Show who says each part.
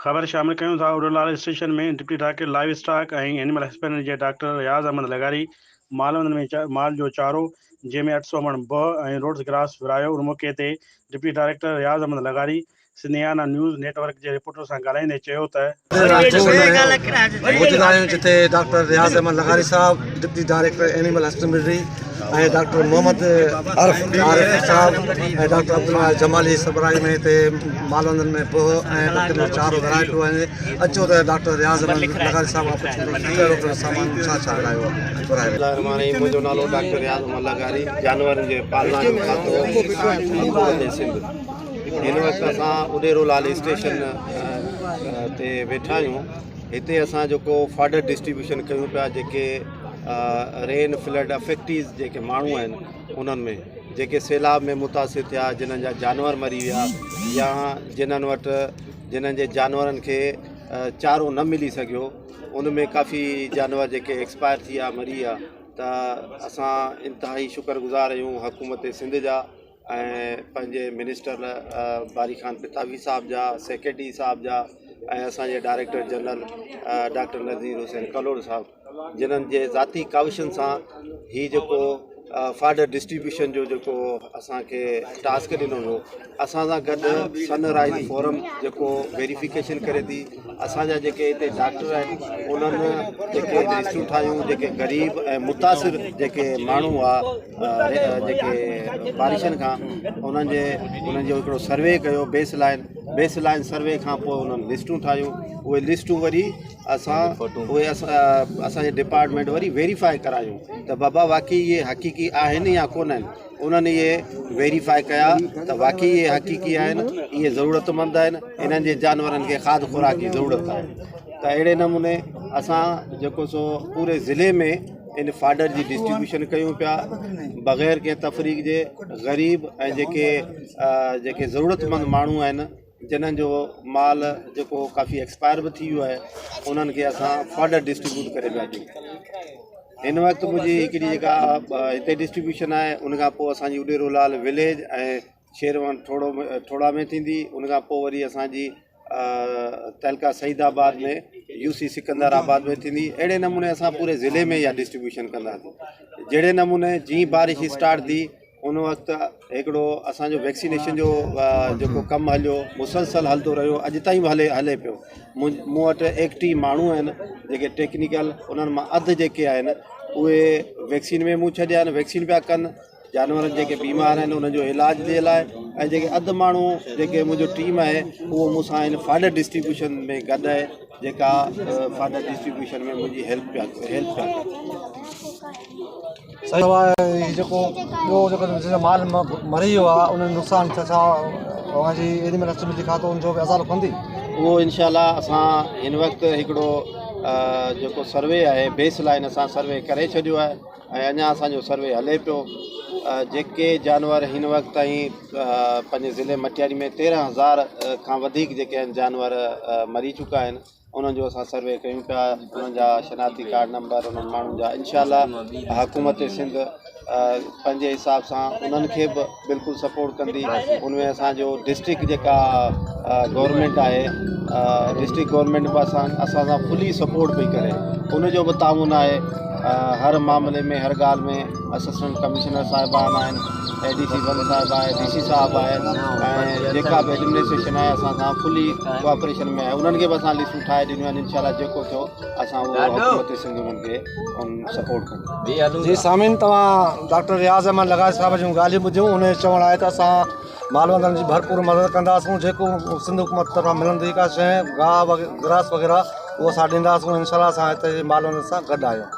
Speaker 1: خبر شامل ڪيون ٿا Uderolal station ۾ deputy director livestock ۽ animal husbandry جي ڊاڪٽر رياض احمد لغاري مالوندن ۾ مال جو چارو جنهن ۾ 800 مڻ بهه ۽ روڊز گراس ورهايو ان موقعي تي ڊپٽي ڊائريڪٽر رياض احمد لغاري سنڌيانا نيوز نيٽ ورڪ جي رپورٽر سان ڳالهائيندي چيو ته.
Speaker 2: موجود آهيون جتي ڊاڪٽر رياض احمد لغاري صاحب deputy director animal husbandry ۽ doctor Muhammad Arif صاحب ۽ ڊاڪٽر عبدالله جمالي سربراهي ۾ هتي مالوندن ۾ بهه ۽ ٻڪرين جو چارو ورهايو پيو وڃي اچو ته ڊاڪٽر رياض احمد لغاري صاحب کان پڇون ته ڪهڙو ڪهڙو سامان ڇا ڇا ورهايو آهي ورهايو
Speaker 3: بسم الله الرحمٰن الرحيم منهنجو نالو ڊاڪٽر رياض احمد لغاري جانورن جي پالنا جو کاتو حڪومت سنڌ هن وقت اسان اڏيرو لال اسٽيشن تي ويٺا آهيون هتي اسان جيڪو فاڊر ڊسٽريبيوشن ڪيون پيا جيڪي رين فلڊ افيڪٽيز جيڪي ماڻهو آهن انهن ۾ جيڪي سيلاب ۾ متاثر ٿيا جنن جا جانور مري ويا يا جنن وٽ جنن جي جانورن کي چارو نه ملي سگهيو ان ۾ ڪافي جانور جيڪي ايڪسپائر ٿي ويا مري ويا ته اسان انتهائي شڪر گذار آهيون حڪومت سنڌ جا ۽ پنهنجي منسٽر باري خان پتافي صاحب جا سيڪريٽري صاحب جا ۽ اسانجي director general doctor Nazir Hussain Kalhoro صاحب جنن جي ذاتي ڪاوشن سان هي جيڪو فاڊر ڊسٽريبيوشن جو جيڪو اسانکي ٽاسڪ ڏنو ويو اسان سان گڏ سن رائز فورم جيڪو ويريفڪيشن ڪري ٿي اسانجا جيڪي هتي ڊاڪٽر آهن انهن جيڪي لسٽون ٺاهيون جيڪي غريب ۽ متاثر جيڪي ماڻهو هئا جيڪي بارشن کان انهن جي انهن جو هڪڙو سروي ڪيو base line base line survey کان پوء انهن لسٽون ٺاهيون اهي لسٽون وري اسان اهي اسانجي ڊپارٽمينٽ وري ويريفائي ڪرايون ته بابا واقعي اهي حقيقي آهن يا ڪونه آهن انهن اهي ويريفائي ڪيا ته واقعي اهي حقيقي آهن اهي ضرورتمند آهن انهن جي جانورن کي کاڌ خوراڪ جي ضرورت آهي ته اهڙي نموني اسان جيڪو سو پوري ضلعي ۾ ان فاڊر جي ڊسٽريبيوشن ڪيون پيا بغير ڪنهن تفريق جي غريب ۽ جيڪي جيڪي ضرورتمند ماڻهو آهن جنھن جو مال جيڪو ڪافي ايڪسپائر به ٿي ويو آهي انهن کي اسان فاڊر ڊسٽريبيوٽ ڪري پيا ڏيون هن وقت منهنجي هڪڙي جيڪا هتي ڊسٽريبيوشن آهي ان کان پوء اسانجي اڏيرو لال وليج ۽ شيروان ٺوڙهو ٺوڙها ۾ ٿيندي ان کان پوء وري اسانجي تعلقه سعيد آباد ۾ يو سي سڪندر آباد ۾ ٿيندي اهڙي نموني اسان پوري ضلعي ۾ اها ڊسٽريبيوشن ڪنداسين جهڙي نموني جيئن بارش اسٽارٽ ٿي ان وقت هڪڙو اسانجو ويڪسينيشن جو جيڪو ڪم هليو مسلسل هلندو رهيو اڄ تائين به هلي هلي پيو مون وٽ 31 ماڻهو آهن جيڪي ٽيڪنيڪل انهن مان اڌ جيڪي آهن اهي ويڪسين ۾ مون ڇڏيا آهن ويڪسين پيا ڪن جانور جيڪي بيمار آهن انهن جو علاج جي لاء ۽ جيڪي اڌ ماڻهو جيڪي منهنجو ٽيم آهي اهو مون سان هن فاڊر ڊسٽريبيوشن ۾ گڏ آهي جيڪا فاڊر ڊسٽريبيوشن ۾ منهنجي هيلپ پيا هيلپ پيا ڪن.
Speaker 2: سائين هي جيڪو ٻيو جيڪو جنهن جو مال مري ويو آهي ان جو نقصان ڇا ڇا اوهان جي اينيمل هسبنڊري کاتو ان جو به ازالو ڪندي؟
Speaker 3: اهو انشاء الله اسان هن وقت هڪڙو جيڪو سروي آهي بيس لائن اسان سروي ڪري ڇڏيو آهي ۽ اڃا اسان جو سروي هلي پيو جيڪي جانور هن وقت تائين پنهنجي ضلعي مٽياري ۾ 13000 کان وڌيڪ جيڪي آهن جانور مري چڪا آهن انهن جو اسان سروي ڪيون پيا انهن جا شناختي ڪارڊ نمبر انهن ماڻهن جا انشاء الله حڪومت سنڌ پنهنجي حساب سان انهن کي به بلڪل سپورٽ ڪندي ان ۾ اسانجو ڊسٽرڪ جيڪا گورنمينٽ آهي ڊسٽرڪ گورنمينٽ به اسان اسان سان فلي سپورٽ پئي ڪري ان جو به تعاون آهي هر معاملي ۾ هر ڳالهه ۾ اسسٽنٽ ڪمشنر صاحبان آهن اي ڊي سي ون صاحب آهي ڊي سي صاحب آهي ۽ جيڪا به ايڊمنسٽريشن آهي اسان سان فلي ڪوآپريشن ۾ آهي انهن کي به اسان لسٽون ٺاهي ڏنيون آهن انشاء الله جيڪو ٿيو اسان اهو حڪومت سنڌ انهن کي سپورٽ ڪندي.
Speaker 2: جي سامعين توهان ڊاڪٽر رياض احمد لغاري صاحب جون ڳالهيون ٻڌيون ان جو چوڻ آهي ته اسان مالوندن جي ڀرپور مدد ڪنداسون جيڪو سنڌ حڪومت طرفان ملندي ڪا شيء گاهه گراس وغيره اهو اسان ڏينداسون انشاء الله اسان هتي مالوندن سان گڏ آهيون.